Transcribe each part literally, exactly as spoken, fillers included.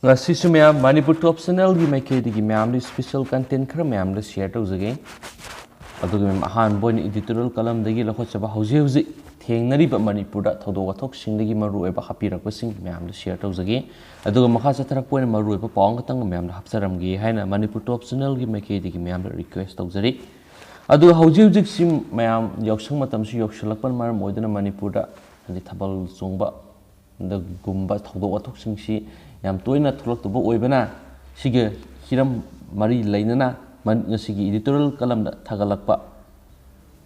ꯉꯁꯤꯁꯨ ꯃꯌꯥꯝ ꯃꯅꯤꯄꯨꯔ ꯇꯣꯞ ꯆꯦꯅꯦꯜꯒꯤ ꯃꯥꯏꯀꯩꯗꯒꯤ ꯃꯌꯥꯝꯗ ꯏꯁꯄꯤꯁꯦꯜ ꯀꯟꯇꯦꯟ ꯈꯔ ꯃꯌꯥꯝꯗ ꯁꯤꯌꯔ ꯇꯧꯖꯒꯦ꯫ ꯑꯗꯨꯒ ꯃꯌꯥꯝ ꯑꯍꯥꯟꯕ ꯑꯣꯏꯅ ꯏꯗꯤꯇꯣꯔꯤꯌꯦꯜ ꯀꯂꯝꯗꯒꯤ ꯂꯧꯈꯠꯆꯕ ꯍꯧꯖꯤꯛ ꯍꯧꯖꯤꯛ ꯊꯦꯡꯅꯔꯤꯕ ꯃꯅꯤꯄꯨꯔꯗ ꯊꯧꯗꯣꯛ ꯋꯥꯊꯣꯛꯁꯤꯡꯗꯒꯤ ꯃꯔꯨꯑꯣꯏꯕ ꯍꯥꯞꯄꯤꯔꯛꯄꯁꯤꯡ ꯃꯌꯥꯝꯗ ꯁꯤꯌꯔ ꯇꯧꯖꯒꯦ꯫ ꯑꯗꯨꯒ ꯃꯈꯥ ꯆꯠꯊꯔꯛꯄ ꯑꯣꯏꯅ ꯃꯔꯨꯑꯣꯏꯕ ꯄꯥꯎ ꯑꯃꯈꯛꯇꯪ ꯃꯌꯥꯝꯗ ꯍꯥꯞꯆꯔꯝꯒꯦ ꯍꯥꯏꯅ ꯃꯅꯤꯄꯨꯔ ꯇꯣꯞ ꯆꯦꯅꯦꯜꯒꯤ ꯃꯥꯏꯀꯩꯗꯒꯤ ꯃꯌꯥꯝꯗ ꯔꯤꯀ꯭ꯋꯦꯁ ꯇꯧꯖꯔꯤ꯫ ꯑꯗꯨꯒ ꯍꯧꯖꯤꯛ ꯍꯧꯖꯤꯛꯁꯤ ꯃꯌꯥꯝ ꯌꯥꯎꯁꯪ ꯃꯇꯝꯁꯨ ꯌꯧꯁꯤꯜꯂꯛꯄꯅ ꯃꯔꯝ ꯑꯣꯏꯗꯨꯅ ꯃꯅꯤꯄꯨꯔꯗ ꯍꯥꯏꯗꯤ ꯊꯥꯕꯜ ꯆꯣꯡꯕ ꯑꯗꯨꯒꯨꯝꯕ ꯊꯧꯗꯣꯛ ꯋꯥꯊꯣꯛꯁꯤꯡꯁꯤ ꯌꯥꯝ ꯇꯣꯏꯅ ꯊꯣꯛꯂꯛꯇꯕ ꯑꯣꯏꯕꯅ, ꯁꯤꯒꯤ ꯍꯤꯔꯝ ꯃꯔꯤ ꯂꯩꯅꯅ ꯃꯟ-, ꯉꯁꯤꯒꯤ ꯏꯗꯤꯇꯣꯔꯤꯌꯦꯜ ꯀꯂꯝꯗ ꯊꯥꯒꯠꯂꯛꯄ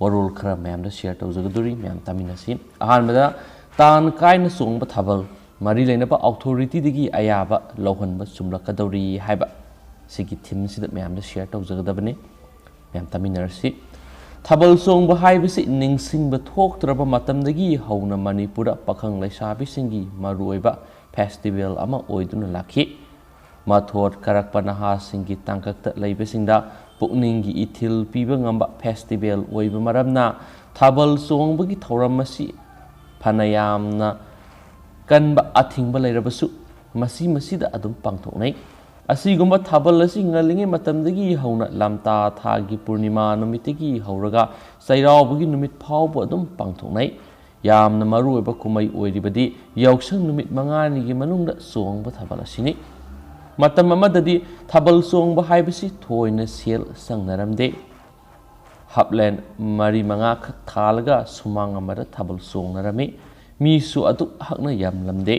ꯋꯥꯔꯣꯜ ꯈꯔ ꯃꯌꯥꯝꯗ ꯁꯤꯌꯔ ꯇꯧꯖꯒꯗꯣꯔꯤ꯫ ꯃꯌꯥꯝ ꯇꯥꯃꯤꯟꯅꯁꯤ꯫ ꯑꯍꯥꯟꯕꯗ, ꯇꯥꯟ ꯀꯥꯏꯅ ꯆꯣꯡꯕ ꯊꯥꯕꯜ ꯃꯔꯤ ꯂꯩꯅꯕ ꯑꯣꯊꯣꯔꯤꯇꯤꯗꯒꯤ ꯑꯌꯥꯕ ꯂꯧꯍꯟꯕ ꯆꯨꯝꯂꯛꯀꯗꯧꯔꯤ ꯍꯥꯏꯕ ꯁꯤꯒꯤ ꯊꯤꯝꯁꯤꯗ ꯃꯌꯥꯝꯗ ꯁꯤꯌꯔ ꯇꯧꯖꯒꯗꯕꯅꯤ꯫ ꯃꯌꯥꯝ ꯇꯥꯃꯤꯟꯅꯔꯁꯤ꯫ ꯊꯥꯕꯜ ꯆꯣꯡꯕ ꯍꯥꯏꯕꯁꯤ ꯅꯤꯡꯁꯤꯡꯕ ꯊꯣꯛꯇ꯭ꯔꯕ ꯃꯇꯝꯗꯒꯤ ꯍꯧꯅ ꯃꯅꯤꯄꯨꯔꯗ ꯄꯥꯈꯪ ꯂꯩꯁꯥꯕꯤꯁꯤꯡꯒꯤ ꯃꯔꯨꯑꯣꯏꯕ ꯐꯦꯁꯇꯤꯚꯦꯜ ꯑꯃ ꯑꯣꯏꯗꯨꯅ ꯂꯥꯛꯈꯤ꯫ ꯃꯊꯣꯠ ꯀꯥꯔꯛꯄ ꯅꯍꯥꯁꯤꯡꯒꯤ ꯇꯥꯡꯀꯛꯇ ꯂꯩꯕꯁꯤꯡꯗ ꯄꯨꯛꯅꯤꯡꯒꯤ ꯏꯊꯤꯜ ꯄꯤꯕ ꯉꯝꯕ ꯐꯦꯁꯇꯤꯚꯦꯜ ꯑꯣꯏꯕ ꯃꯔꯝꯅ, ꯊꯥꯕꯜ ꯆꯣꯡꯕꯒꯤ ꯊꯧꯔꯝ ꯑꯁꯤ ꯐꯅ ꯌꯥꯝꯅ ꯀꯟꯕ ꯑꯊꯤꯡꯕ ꯂꯩꯔꯕꯁꯨ, ꯃꯁꯤ ꯃꯁꯤꯗ ꯑꯗꯨꯝ ꯄꯥꯡꯊꯣꯛꯅꯩ꯫ ꯑꯁꯤꯒꯨꯝꯕ ꯊꯥꯕꯜ ꯑꯁꯤ ꯉꯜꯂꯤꯉꯩ ꯃꯇꯝꯗꯒꯤ ꯍꯧꯅ ꯂꯝꯇꯥ ꯊꯥꯒꯤ ꯄꯨꯔꯅꯤꯃꯥ ꯅꯨꯃꯤꯠꯇꯒꯤ ꯍꯧꯔꯒ ꯆꯩꯔꯥꯎꯕꯒꯤ ꯅꯨꯃꯤꯠ ꯐꯥꯎꯕ ꯑꯗꯨꯝ ꯄꯥꯡꯊꯣꯛꯅꯩ꯫ ꯌꯥꯝꯅ ꯃꯔꯨꯑꯣꯏꯕ ꯀꯨꯝꯍꯩ ꯑꯣꯏꯔꯤꯕꯗꯤ ꯌꯥꯎꯁꯪ ꯅꯨꯃꯤꯠ ꯃꯉꯥꯅꯤꯒꯤ ꯃꯅꯨꯡꯗ ꯆꯣꯡꯕ ꯊꯥꯕꯜ ꯑꯁꯤꯅꯤ꯫ ꯃꯇꯝ ꯑꯃꯗꯗꯤ ꯊꯥꯕꯜ ꯆꯣꯡꯕ ꯍꯥꯏꯕꯁꯤ ꯊꯣꯏꯅ ꯁꯦꯜ ꯆꯪꯅꯔꯝꯗꯦ꯫ ꯍꯥꯞꯂꯦꯟ ꯃꯔꯤ ꯃꯉꯥꯈꯛ ꯊꯥꯜꯂꯒ ꯁꯨꯃꯥꯡ ꯑꯃꯗ ꯊꯥꯕꯜ ꯆꯣꯡꯅꯔꯝꯃꯤ꯫ ꯃꯤꯁꯨ ꯑꯗꯨꯛ ꯍꯛꯅ ꯌꯥꯝꯂꯝꯗꯦ꯫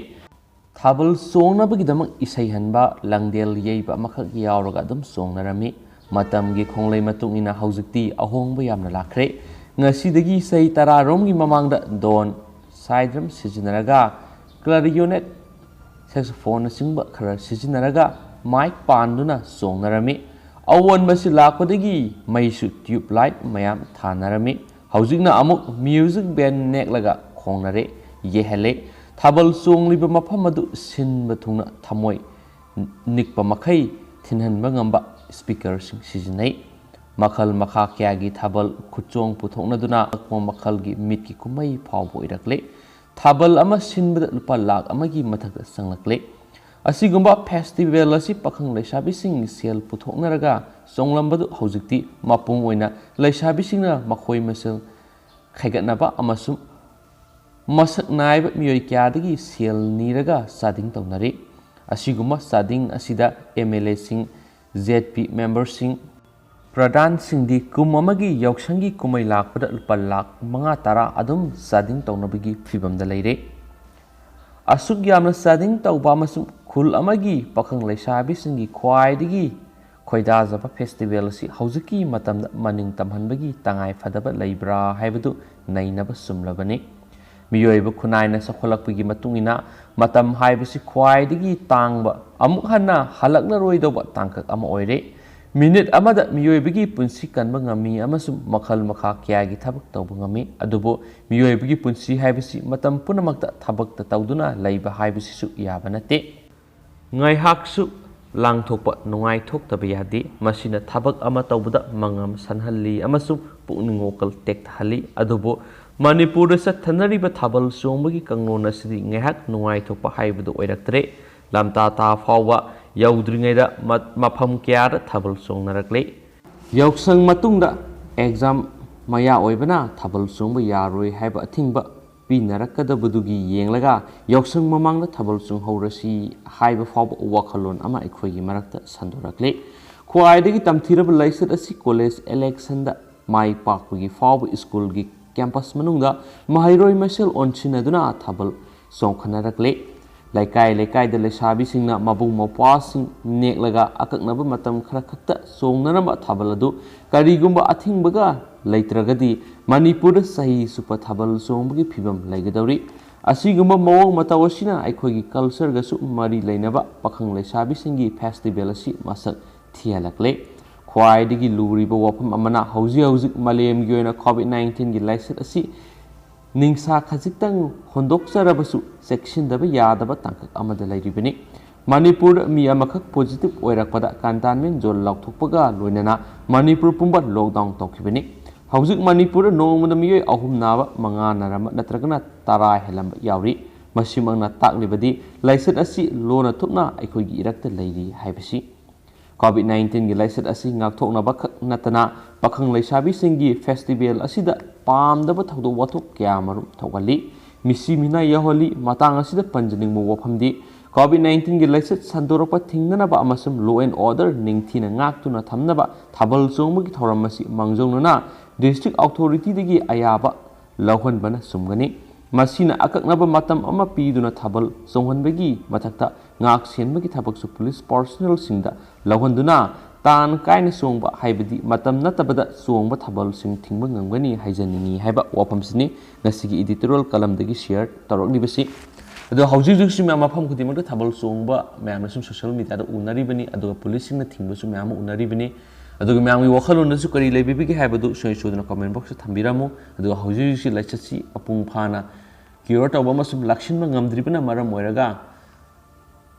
ꯊꯥꯕꯜ ꯆꯣꯡꯅꯕꯒꯤꯗꯃꯛ ꯏꯁꯩ ꯍꯟꯕ, ꯂꯪꯗꯦꯜ ꯌꯩꯕ ꯑꯃꯈꯛ ꯌꯥꯎꯔꯒ ꯑꯗꯨꯝ ꯆꯣꯡꯅꯔꯝꯃꯤ꯫ ꯃꯇꯝꯒꯤ ꯈꯣꯡꯂꯩ ꯃꯇꯨꯡ ꯏꯟꯅ ꯍꯧꯖꯤꯛꯇꯤ ꯑꯍꯣꯡꯕ ꯌꯥꯝꯅ ꯂꯥꯛꯈ꯭ꯔꯦ꯫ ꯉꯁꯤꯗꯒꯤ ꯆꯍꯤ ꯇꯔꯥꯔꯣꯝꯒꯤ ꯃꯃꯥꯡꯗ ꯗꯣꯟ, ꯁꯥꯏ ꯗ꯭ꯔꯝ ꯁꯤꯖꯤꯟꯅꯔꯒ, ꯀ꯭ꯂꯥꯔꯤꯌꯣꯅꯦꯠ, ꯁꯦꯛꯁꯣꯐꯣꯟꯅꯆꯤꯡꯕ ꯈꯔ ꯁꯤꯖꯤꯟꯅꯔꯒ ꯃꯥꯏꯛ ꯄꯥꯟꯗꯨꯅ ꯆꯣꯡꯅꯔꯝꯃꯤ꯫ ꯑꯑꯣꯟꯕꯁꯤ ꯂꯥꯛꯄꯗꯒꯤ ꯃꯩꯁꯨ ꯇ꯭ꯌꯨꯕ ꯂꯥꯏꯠ ꯃꯌꯥꯝ ꯊꯥꯅꯔꯝꯃꯤ꯫ ꯍꯧꯖꯤꯛꯅ ꯑꯃꯨꯛ ꯃ꯭ꯌꯨꯖꯤꯛ ꯕꯦꯟ ꯅꯦꯛꯂꯒ ꯈꯣꯡꯅꯔꯦ, ꯌꯩꯍꯜꯂꯦ꯫ ꯊꯥꯕꯜ ꯆꯣꯡꯂꯤꯕ ꯃꯐꯝ ꯑꯗꯨ ꯁꯤꯟꯕ ꯊꯨꯡꯅ ꯊꯃꯣꯏ ꯅꯤꯛꯄ ꯃꯈꯩ ꯊꯤꯟꯍꯟꯕ ꯉꯝꯕ ꯁ꯭ꯄꯤꯀꯔꯁꯤꯡ ꯁꯤꯖꯤꯟꯅꯩ꯫ ꯃꯈꯜ ꯃꯈꯥ ꯀꯌꯥꯒꯤ ꯊꯥꯕꯜ ꯈꯨꯠꯆꯣꯡ ꯄꯨꯊꯣꯛꯅꯗꯨꯅ ꯑꯉꯛꯄ ꯃꯈꯜꯒꯤ ꯃꯤꯠꯀꯤ ꯀꯨꯝꯍꯩ ꯐꯥꯎꯕ ꯑꯣꯏꯔꯛꯂꯦ꯫ ꯊꯥꯕꯜ ꯑꯃ ꯁꯤꯟꯕꯗ ꯂꯨꯄꯥ ꯂꯥꯈ ꯑꯃꯒꯤ ꯃꯊꯛꯇ ꯆꯪꯂꯛꯂꯦ꯫ ꯑꯁꯤꯒꯨꯝꯕ ꯐꯦꯁꯇꯤꯚꯦꯜ ꯑꯁꯤ ꯄꯥꯈꯪ ꯂꯩꯁꯥꯕꯤꯁꯤꯡ ꯁꯦꯜ ꯄꯨꯊꯣꯛꯅꯔꯒ ꯆꯣꯡꯂꯝꯕꯗꯨ ꯍꯧꯖꯤꯛꯇꯤ ꯃꯄꯨꯡ ꯑꯣꯏꯅ ꯂꯩꯁꯥꯕꯤꯁꯤꯡꯅ ꯃꯈꯣꯏ ꯃꯁꯦꯜ ꯈꯥꯏꯒꯠꯅꯕ ꯑꯃꯁꯨꯡ ꯃꯁꯛ ꯅꯥꯏꯕ ꯃꯤꯑꯣꯏ ꯀꯌꯥꯗꯒꯤ ꯁꯦꯜ ꯅꯤꯔꯒ ꯆꯥꯗꯤꯡ ꯇꯧꯅꯔꯤ꯫ ꯑꯁꯤꯒꯨꯝꯕ ꯆꯥꯗꯤꯡ ꯑꯁꯤꯗ ꯑꯦꯝ ꯑꯦꯜ ꯑꯦꯁꯤꯡ, ꯖꯦꯠ ꯄꯤ ꯃꯦꯝꯕꯔꯁꯤꯡ, ꯄ꯭ꯔꯙꯥꯟꯁꯤꯡꯗꯤ ꯀꯨꯝ ꯑꯃꯒꯤ ꯌꯥꯎꯁꯪꯒꯤ ꯀꯨꯝꯍꯩ ꯂꯥꯛꯄꯗ ꯂꯨꯄꯥ ꯂꯥꯈ ꯃꯉꯥ ꯇꯔꯥ ꯑꯗꯨꯝ ꯆꯥꯗꯤꯡ ꯇꯧꯅꯕꯒꯤ ꯐꯤꯕꯝꯗ ꯂꯩꯔꯦ꯫ ꯑꯁꯨꯛ ꯌꯥꯝꯅ ꯆꯥꯗꯤꯡ ꯇꯧꯕ ꯑꯃꯁꯨꯡ ꯈꯨꯜ ꯑꯃꯒꯤ ꯄꯥꯈꯪ ꯂꯩꯁꯥꯕꯤꯁꯤꯡꯒꯤ ꯈ꯭ꯋꯥꯏꯗꯒꯤ ꯈꯣꯏꯗꯥꯖꯕ ꯐꯦꯁꯇꯤꯚꯦꯜ ꯑꯁꯤ ꯍꯧꯖꯤꯛꯀꯤ ꯃꯇꯝꯗ ꯃꯅꯤꯡ ꯇꯝꯍꯟꯕꯒꯤ ꯇꯉꯥꯏ ꯐꯗꯕ ꯂꯩꯕ꯭ꯔꯥ ꯍꯥꯏꯕꯗꯨ ꯅꯩꯅꯕ ꯆꯨꯝꯂꯕꯅꯤ꯫ ꯃꯤꯑꯣꯏꯕ ꯈꯨꯟꯅꯥꯏꯅ ꯆꯥꯎꯈꯠꯂꯛꯄꯒꯤ ꯃꯇꯨꯡ ꯏꯟꯅ ꯃꯇꯝ ꯍꯥꯏꯕꯁꯤ ꯈ꯭ꯋꯥꯏꯗꯒꯤ ꯇꯥꯡꯕ, ꯑꯃꯨꯛ ꯍꯟꯅ ꯍꯜꯂꯛꯂꯔꯣꯏꯗꯧꯕ ꯇꯥꯡꯀꯛ ꯑꯃ ꯑꯣꯏꯔꯦ꯫ ꯃꯤꯅꯤꯠ ꯑꯃꯗ ꯃꯤꯑꯣꯏꯕꯒꯤ ꯄꯨꯟꯁꯤ ꯀꯟꯕ ꯉꯝꯃꯤ ꯑꯃꯁꯨꯡ ꯃꯈꯜ ꯃꯈꯥ ꯀꯌꯥꯒꯤ ꯊꯕꯛ ꯇꯧꯕ ꯉꯝꯃꯤ꯫ ꯑꯗꯨꯕꯨ ꯃꯤꯑꯣꯏꯕꯒꯤ ꯄꯨꯟꯁꯤ ꯍꯥꯏꯕꯁꯤ ꯃꯇꯝ ꯄꯨꯝꯅꯃꯛꯇ ꯊꯕꯛꯇ ꯇꯧꯗꯨꯅ ꯂꯩꯕ ꯍꯥꯏꯕꯁꯤꯁꯨ ꯌꯥꯕ ꯅꯠꯇꯦ꯫ ꯉꯥꯏꯍꯥꯛꯁꯨ ꯂꯥꯡꯊꯣꯛꯄ, ꯅꯨꯡꯉꯥꯏꯊꯣꯛꯇꯕ ꯌꯥꯗꯦ꯫ ꯃꯁꯤꯅ ꯊꯕꯛ ꯑꯃ ꯇꯧꯕꯗ ꯃꯉꯝ ꯁꯟꯍꯜꯂꯤ ꯑꯃꯁꯨꯡ ꯄꯨꯛꯅꯤꯡ ꯋꯥꯈꯜ ꯇꯦꯛꯊꯍꯜꯂꯤ꯫ ꯑꯗꯨꯕꯨ ꯃꯅꯤꯄꯨꯔꯗ ꯆꯠꯊꯅꯔꯤꯕ ꯊꯥꯕꯜ ꯆꯣꯡꯕꯒꯤ ꯀꯥꯡꯂꯣꯟ ꯑꯁꯤꯗꯤ ꯉꯥꯏꯍꯥꯛ ꯅꯨꯡꯉꯥꯏꯊꯣꯛꯄ ꯍꯥꯏꯕꯗꯨ ꯑꯣꯏꯔꯛꯇ꯭ꯔꯦ꯫ ꯂꯝꯇꯥ ꯊꯥ ꯐꯥꯎꯕ ꯌꯧꯗ꯭ꯔꯤꯉꯩꯗ ꯃ-, ꯃꯐꯝ ꯀꯌꯥꯗ ꯊꯥꯕꯜ ꯆꯣꯡꯅꯔꯛꯂꯦ꯫ ꯌꯥꯎꯁꯪ ꯃꯇꯨꯡꯗ ꯑꯦꯛꯖꯥꯝ ꯃꯌꯥ ꯑꯣꯏꯕꯅ ꯊꯥꯕꯜ ꯆꯣꯡꯕ ꯌꯥꯔꯣꯏ ꯍꯥꯏꯕ ꯑꯊꯤꯡꯕ ꯄꯤꯅꯔꯛꯀꯗꯕꯗꯨꯒꯤ ꯌꯦꯡꯂꯒ ꯌꯥꯎꯁꯪ ꯃꯃꯥꯡꯗ ꯊꯥꯕꯜ ꯆꯣꯡꯍꯧꯔꯁꯤ ꯍꯥꯏꯕ ꯐꯥꯎꯕ ꯋꯥꯈꯜꯂꯣꯟ ꯑꯃ ꯑꯩꯈꯣꯏꯒꯤ ꯃꯔꯛꯇ ꯁꯟꯗꯣꯔꯛꯂꯦ꯫ ꯈ꯭ꯋꯥꯏꯗꯒꯤ ꯇꯝꯊꯤꯔꯕ ꯂꯥꯏꯆꯠ ꯑꯁꯤ ꯀꯣꯂꯦꯖ ꯏꯂꯦꯛꯁꯟꯗ ꯃꯥꯏ ꯄꯥꯛꯄꯒꯤ ꯐꯥꯎꯕ ꯁ꯭ꯀꯨꯜꯒꯤ ꯀꯦꯝꯄꯁ ꯃꯅꯨꯡꯗ ꯃꯍꯩꯔꯣꯏ ꯃꯁꯦꯜ ꯑꯣꯟꯁꯤꯟꯅꯗꯨꯅ ꯊꯥꯕꯜ ꯆꯣꯡꯈꯠꯅꯔꯛꯂꯦ꯫ ꯂꯩꯀꯥꯏ ꯂꯩꯀꯥꯏꯗ ꯂꯩꯁꯥꯕꯤꯁꯤꯡꯅ ꯃꯕꯨꯡ ꯃꯧꯄ꯭ꯋꯥꯁꯤꯡ ꯅꯦꯛꯂꯒ ꯑꯀꯛꯅꯕ ꯃꯇꯝ ꯈꯔ ꯈꯛꯇ ꯆꯣꯡꯅꯔꯝꯕ ꯊꯥꯕꯜ ꯑꯗꯨ ꯀꯔꯤꯒꯨꯝꯕ ꯑꯊꯤꯡꯕꯒ ꯂꯩꯇ꯭ꯔꯒꯗꯤ ꯃꯅꯤꯄꯨꯔꯗ ꯆꯍꯤ ꯆꯨꯞꯄ ꯊꯥꯕꯜ ꯆꯣꯡꯕꯒꯤ ꯐꯤꯕꯝ ꯂꯩꯒꯗꯧꯔꯤ꯫ ꯑꯁꯤꯒꯨꯝꯕ ꯃꯑꯣꯡ ꯃꯇꯧ ꯑꯁꯤꯅ ꯑꯩꯈꯣꯏꯒꯤ ꯀꯜꯆꯔꯒꯁꯨ ꯃꯔꯤ ꯂꯩꯅꯕ ꯄꯥꯈꯪ ꯂꯩꯁꯥꯕꯤꯁꯤꯡꯒꯤ ꯐꯦꯁꯇꯤꯚꯦꯜ ꯑꯁꯤ ꯃꯁꯛ ꯊꯤꯍꯜꯂꯛꯂꯦ꯫ ꯈ꯭ꯋꯥꯏꯗꯒꯤ ꯂꯨꯔꯤꯕ ꯋꯥꯐꯝ ꯑꯃꯅ ꯍꯧꯖꯤꯛ ꯍꯧꯖꯤꯛ ꯃꯥꯂꯦꯝꯒꯤ ꯑꯣꯏꯅ ꯀꯣꯚꯤꯗ ꯅꯥꯏꯟꯇꯤꯟꯒꯤ ꯂꯥꯏꯆꯠ ꯑꯁꯤ ꯅꯤꯡꯁꯥ ꯈꯖꯤꯛꯇꯪ ꯍꯣꯟꯗꯣꯛꯆꯔꯕꯁꯨ ꯆꯦꯛꯁꯤꯟꯗꯕ ꯌꯥꯗꯕ ꯇꯥꯡꯀꯛ ꯑꯃꯗ ꯂꯩꯔꯤꯕꯅꯤ꯫ ꯃꯅꯤꯄꯨꯔꯗ ꯃꯤ ꯑꯃꯈꯛ ꯄꯣꯖꯤꯇꯤꯚ ꯑꯣꯏꯔꯛꯄꯗ ꯀꯟꯇꯦꯟꯃꯦꯟ ꯖꯣꯟ ꯂꯥꯎꯊꯣꯛꯄꯒ ꯂꯣꯏꯅꯅ ꯃꯅꯤꯄꯨꯔ ꯄꯨꯝꯕ ꯂꯣꯛꯗꯥꯎꯟ ꯇꯧꯈꯤꯕꯅꯤ꯫ ꯍꯧꯖꯤꯛ ꯃꯅꯤꯄꯨꯔꯗ ꯅꯣꯡꯃꯗ ꯃꯤꯑꯣꯏ ꯑꯍꯨꯝ ꯅꯥꯕ, ꯃꯉꯥ ꯅꯥꯔꯝꯕ ꯅꯠꯇ꯭ꯔꯒꯅ ꯇꯔꯥ ꯍꯦꯜꯂꯝꯕ ꯌꯥꯎꯔꯤ꯫ ꯃꯁꯤꯃꯛꯅ ꯇꯥꯛꯂꯤꯕꯗꯤ ꯂꯥꯏꯆꯠ ꯑꯁꯤ ꯂꯣꯟꯅ ꯊꯨꯞꯅ ꯑꯩꯈꯣꯏꯒꯤ ꯏꯔꯛꯇ ꯂꯩꯔꯤ ꯍꯥꯏꯕꯁꯤ꯫ COVID nineteen ꯒꯤ ꯂꯥꯏꯆꯠ ꯑꯁꯤ ꯉꯥꯛꯊꯣꯛꯅꯕ ꯈꯛ ꯅꯠꯇꯅ, ꯄꯥꯈꯪ ꯂꯩꯁꯥꯕꯤꯁꯤꯡꯒꯤ festival ꯑꯁꯤꯗ ꯄꯥꯝꯗꯕ ꯊꯧꯗꯣꯛ ꯋꯥꯊꯣꯛ ꯀꯌꯥ ꯃꯔꯨꯝ ꯊꯣꯛꯍꯜꯂꯤ꯫ ꯃꯤꯁꯤ ꯃꯤꯅꯥ ꯌꯥꯎꯍꯜꯂꯤ꯫ ꯃꯇꯥꯡ ꯑꯁꯤꯗ ꯄꯟꯖꯅꯤꯡꯕ ꯋꯥꯐꯝꯗꯤ, COVID nineteen ꯒꯤ ꯂꯥꯏꯆꯠ ꯁꯟꯗꯣꯔꯛꯄ ꯊꯤꯡꯅꯅꯕ ꯑꯃꯁꯨꯡ law and order ꯅꯤꯡꯊꯤꯅ ꯉꯥꯛꯇꯨꯅ ꯊꯝꯅꯕ ꯊꯥꯕꯜ ꯆꯣꯡꯕꯒꯤ ꯊꯧꯔꯝ ꯑꯁꯤ ꯃꯥꯡꯖꯧꯅꯅ district authority ꯗꯒꯤ ꯑꯌꯥꯕ ꯂꯧꯍꯟꯕꯅ ꯆꯨꯝꯒꯅꯤ꯫ ꯃꯁꯤꯅ ꯑꯀꯛꯅꯕ ꯃꯇꯝ ꯑꯃ ꯄꯤꯗꯨꯅ ꯊꯥꯕꯜ ꯆꯣꯡꯍꯟꯕꯒꯤ ꯃꯊꯛꯇ, ꯉꯥꯛ ꯁꯦꯟꯕꯒꯤ ꯊꯕꯛꯁꯨ police personnel ꯁꯤꯡꯗ ꯂꯧꯍꯟꯗꯨꯅ ꯇꯥꯟ ꯀꯥꯏꯅ ꯆꯣꯡꯕ, ꯍꯥꯏꯕꯗꯤ ꯃꯇꯝ ꯅꯠꯇꯕꯗ ꯆꯣꯡꯕ ꯊꯥꯕꯜꯁꯤꯡ ꯊꯤꯡꯕ ꯉꯝꯒꯅꯤ ꯍꯥꯏꯖꯅꯤꯡꯏ ꯍꯥꯏꯕ ꯋꯥꯐꯝꯁꯤꯅꯤ ꯉꯁꯤꯒꯤ editorial column ꯗꯒꯤ share ꯇꯧꯔꯛꯂꯤꯕꯁꯤ꯫ ꯑꯗꯣ ꯍꯧꯖꯤꯛ ꯍꯧꯖꯤꯛꯁꯨ ꯃꯌꯥꯝ ꯃꯐꯝ ꯈꯨꯗꯤꯡꯃꯛꯇ ꯊꯥꯕꯜ ꯆꯣꯡꯕ ꯃꯌꯥꯝꯅ ꯁꯨꯝ social media ꯗ ꯎꯅꯔꯤꯕꯅꯤ, ꯑꯗꯨꯒ police ꯁꯤꯡꯅ ꯊꯤꯡꯕꯁꯨ ꯃꯌꯥꯝ ꯑꯃ ꯎꯅꯔꯤꯕꯅꯤ꯫ ꯑꯗꯨꯒ ꯃꯌꯥꯝꯒꯤ ꯋꯥꯈꯜꯂꯣꯟꯗꯁꯨ ꯀꯔꯤ ꯂꯩꯕꯤꯕꯒꯦ ꯍꯥꯏꯕꯗꯨ ꯁꯨꯡꯁꯣꯏ ꯁꯣꯏꯗꯅ comment box ꯇ ꯊꯝꯕꯤꯔꯝꯃꯨ꯫ ꯑꯗꯨꯒ ꯍꯧꯖꯤꯛ ꯍꯧꯖꯤꯛꯁꯤ ꯂꯥꯏꯆꯠꯁꯤ ꯃꯄꯨꯡ ꯐꯥꯅ cure ꯇꯧꯕ ꯑꯃꯁꯨꯡ ꯂꯥꯛꯁꯤꯟꯕ ꯉꯝꯗ꯭ꯔꯤꯕꯅ ꯃꯔꯝ ꯑꯣꯏꯔꯒ,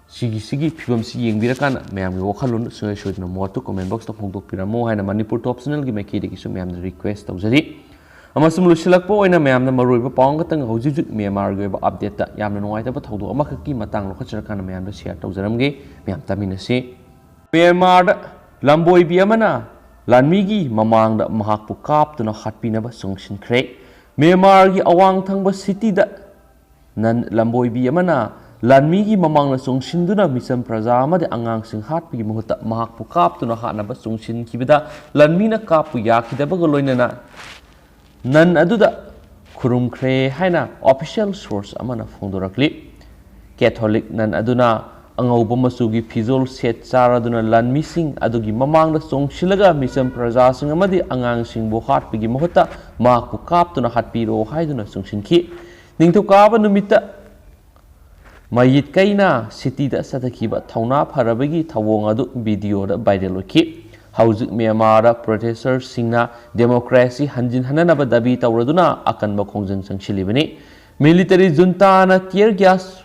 ꯁꯤꯒꯤ, ꯁꯤꯒꯤ ꯐꯤꯕꯝꯁꯤ ꯌꯦꯡꯕꯤꯔꯀꯥꯟꯗ ꯃꯌꯥꯝꯒꯤ ꯋꯥꯈꯜꯂꯣꯟ ꯁꯨꯡꯁꯣꯏ ꯁꯣꯏꯗꯅ ꯃꯣꯠꯇꯨ comment box ꯇ ꯐꯣꯡꯗꯣꯛꯄꯤꯔꯝꯃꯣ ꯍꯥꯏꯅ ꯃꯅꯤꯄꯨꯔ Top Channel ꯒꯤ ꯃꯥꯏꯀꯩꯗꯒꯤꯁꯨ ꯃꯌꯥꯝꯗ request ꯇꯧꯖꯔꯤ꯫ ꯑꯃꯁꯨꯡ ꯂꯣꯏꯁꯤꯜꯂꯛꯄ ꯑꯣꯏꯅ ꯃꯌꯥꯝꯅ ꯃꯔꯨꯑꯣꯏꯕ ꯄꯥꯎ ꯑꯃꯈꯛꯇꯪ ꯍꯧꯖꯤꯛ ꯍꯧꯖꯤꯛ ꯃ꯭ꯌꯥꯟꯃꯥꯔꯒꯤ ꯑꯣꯏꯕ update ꯇ ꯌꯥꯝꯅ ꯅꯨꯡꯉꯥꯏꯇꯕ ꯊꯧꯗꯣꯛ ꯑꯃꯈꯛꯀꯤ ꯃꯇꯥꯡ ꯂꯧꯈꯠꯆꯔꯀꯥꯟꯗ ꯃꯌꯥꯝꯗ share ꯇꯧꯖꯔꯝꯒꯦ꯫ ꯃꯌꯥꯝ ꯇꯥꯃꯤꯟꯅꯁꯤ꯫ ꯃ꯭ꯌꯥꯟꯃꯥꯔꯗ ꯂꯝꯕꯣꯏꯕꯤ ꯑꯃꯅ ꯂꯥꯟꯃꯤꯒꯤ ꯃꯃꯥꯡꯗ ꯃꯍꯥꯛꯄꯨ ꯀꯥꯞꯇꯨꯅ ꯍꯥꯠꯄꯤꯅꯕ ꯆꯪꯁꯤꯟꯈ꯭ꯔꯦ꯫ ꯃ꯭ꯌꯥꯟꯃꯥꯔꯒꯤ ꯑꯋꯥꯡ ꯊꯪꯕ city ꯗ ꯅꯟ ꯂꯝꯕꯣꯏꯕꯤ ꯑꯃꯅ ꯂꯥꯟꯃꯤꯒꯤ ꯃꯃꯥꯡꯗ ꯆꯣꯡꯁꯤꯟꯗꯨꯅ ꯃꯤꯆꯝ ꯄ꯭ꯔꯖꯥ ꯑꯃꯗꯤ ꯑꯉꯥꯡꯁꯤꯡ ꯍꯥꯠꯄꯒꯤ ꯃꯍꯨꯠꯇ ꯃꯍꯥꯛꯄꯨ ꯀꯥꯞꯇꯨꯅ ꯍꯥꯠꯅꯕ ꯆꯣꯡꯁꯤꯟꯈꯤꯕꯗ, ꯂꯥꯟꯃꯤꯅ ꯀꯥꯞꯄꯨ ꯌꯥꯈꯤꯗꯕꯒ ꯂꯣꯏꯅꯅ ꯅꯟ ꯑꯗꯨꯗ ꯈꯨꯔꯨꯝꯈ꯭ꯔꯦ ꯍꯥꯏꯅ official source ꯑꯃꯅ ꯐꯣꯡꯗꯣꯔꯛꯂꯤ꯫ Catholic ꯅꯟ ꯑꯗꯨꯅ ꯑꯉꯧꯕ ꯃꯆꯨꯒꯤ ꯐꯤꯖꯣꯜ ꯁꯦꯠ ꯆꯥꯔꯗꯨꯅ ꯂꯥꯟꯃꯤꯁꯤꯡ ꯑꯗꯨꯒꯤ ꯃꯃꯥꯡꯗ ꯆꯣꯡꯁꯤꯜꯂꯒ ꯃꯤꯆꯝ ꯄ꯭ꯔꯖꯥꯁꯤꯡ ꯑꯃꯗꯤ ꯑꯉꯥꯡꯁꯤꯡꯕꯨ ꯍꯥꯠꯄꯒꯤ ꯃꯍꯨꯠꯇ ꯃꯍꯥꯛꯄꯨ ꯀꯥꯞꯇꯨꯅ ꯍꯥꯠꯄꯤꯔꯣ ꯍꯥꯏꯗꯨꯅ ꯆꯣꯡꯁꯤꯟꯈꯤ꯫ ꯅꯤꯡꯊꯧꯀꯥꯕ ꯅꯨꯃꯤꯠꯇ ꯃꯌꯦꯠ ꯀꯩꯅ city ꯗ ꯆꯠꯊꯈꯤꯕ ꯊꯧꯅꯥ ꯐꯔꯕꯒꯤ ꯊꯧꯑꯣꯡ ꯑꯗꯨ video ꯗ viral ꯑꯣꯏꯈꯤ꯫ ꯍꯧꯖꯤꯛ ꯃ꯭ꯌꯥꯟꯃꯥꯔꯗ protester ꯁꯤꯡꯅ democracy ꯍꯟꯖꯤꯟꯍꯟꯅꯅꯕ ꯗꯥꯕꯤ ꯇꯧꯔꯗꯨꯅ ꯑꯀꯟꯕ ꯈꯣꯡꯖꯪ ꯆꯪꯁꯤꯜꯂꯤꯕꯅꯤ꯫ Military junta ꯅ tear gas,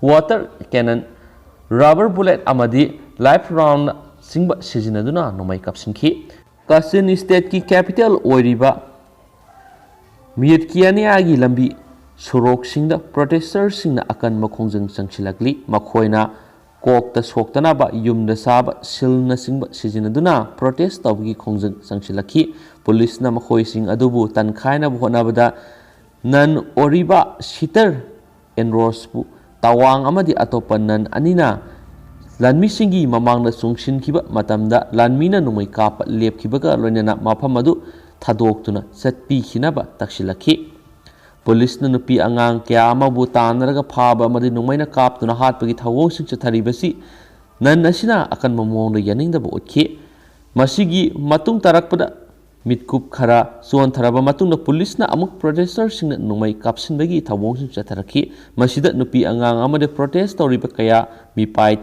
water cannon, rubber bullet ꯑꯃꯗꯤ live round ꯅꯆꯤꯡꯕ ꯁꯤꯖꯤꯟꯅꯗꯨꯅ ꯅꯣꯡꯃꯩ ꯀꯥꯞꯁꯤꯟꯈꯤ꯫ Kachin state ꯀꯤ capital ꯑꯣꯏꯔꯤꯕ ꯃꯤꯌꯠꯀꯤꯌꯥꯅꯤꯌꯥꯒꯤ ꯂꯝꯕꯤ ꯁꯣꯔꯣꯛꯁꯤꯡꯗ ꯄ꯭ꯔꯣꯇꯦꯁꯇꯔꯁꯤꯡꯅ ꯑꯀꯟꯕ ꯈꯣꯡꯖꯪ ꯆꯪꯁꯤꯜꯂꯛꯂꯤ꯫ ꯃꯈꯣꯏꯅ ꯀꯣꯛꯇ ꯁꯣꯛꯇꯅꯕ ꯌꯨꯝꯗ ꯆꯥꯕ ꯁꯤꯜꯅꯆꯤꯡꯕ ꯁꯤꯖꯤꯟꯅꯗꯨꯅ ꯄ꯭ꯔꯣꯇꯦꯁ ꯇꯧꯕꯒꯤ ꯈꯣꯡꯖꯪ ꯆꯪꯁꯤꯜꯂꯛꯈꯤ꯫ ꯄꯨꯂꯤꯁꯅ ꯃꯈꯣꯏꯁꯤꯡ ꯑꯗꯨꯕꯨ ꯇꯟꯈꯥꯏꯅꯕ ꯍꯣꯠꯅꯕꯗ ꯅꯟ ꯑꯣꯔꯤꯕ ꯁꯤꯇꯔ ꯑꯦꯟꯔꯣꯁꯄꯨ ꯇꯋꯥꯡ ꯑꯃꯗꯤ ꯑꯇꯣꯞꯄ ꯅꯟ ꯑꯅꯤꯅ ꯂꯥꯟꯃꯤꯁꯤꯡꯒꯤ ꯃꯃꯥꯡꯗ ꯆꯣꯡꯁꯤꯟꯈꯤꯕ ꯃꯇꯝꯗ ꯂꯥꯟꯃꯤꯅ ꯅꯣꯡꯃꯩ ꯀꯥꯞꯄ ꯂꯦꯞꯈꯤꯕꯒ ꯂꯣꯏꯅꯅ ꯃꯐꯝ ꯑꯗꯨ ꯊꯥꯗꯣꯛꯇꯨꯅ ꯆꯠꯄꯤꯈꯤꯅꯕ ꯇꯛꯁꯤꯜꯂꯛꯈꯤ꯫ ꯄꯨꯂꯤꯁꯅ ꯅꯨꯄꯤ ꯑꯉꯥꯡ ꯀꯌꯥ ꯑꯃꯕꯨ ꯇꯥꯟꯅꯔꯒ ꯐꯥꯕ ꯑꯃꯗꯤ ꯅꯣꯡꯃꯩꯅ ꯀꯥꯞꯇꯨꯅ ꯍꯥꯠꯄꯒꯤ ꯊꯧꯑꯣꯡꯁꯤꯡ ꯆꯠꯊꯔꯤꯕꯁꯤ ꯅꯟ ꯑꯁꯤꯅ ꯑꯀꯟꯕ ꯃꯑꯣꯡꯗ ꯌꯥꯅꯤꯡꯗꯕ ꯎꯠꯈꯤ꯫ ꯃꯁꯤꯒꯤ ꯃꯇꯨꯡ ꯇꯥꯔꯛꯄꯗ ꯃꯤꯠꯀꯨꯞ ꯈꯔ ꯆꯣꯟꯊꯔꯕ ꯃꯇꯨꯡꯗ ꯄꯨꯂꯤꯁꯅ ꯑꯃꯨꯛ ꯄ꯭ꯔꯣꯇꯦꯁꯇꯔꯁꯤꯡꯅ ꯅꯣꯡꯃꯩ ꯀꯥꯞꯁꯤꯟꯕꯒꯤ ꯊꯧꯑꯣꯡꯁꯤꯡ ꯆꯠꯊꯔꯛꯈꯤ꯫ ꯃꯁꯤꯗ ꯅꯨꯄꯤ ꯑꯉꯥꯡ ꯑꯃꯗꯤ ꯄ꯭ꯔꯣꯇꯦꯁ ꯇꯧꯔꯤꯕ ꯀꯌꯥ ꯃꯤꯄꯥꯏ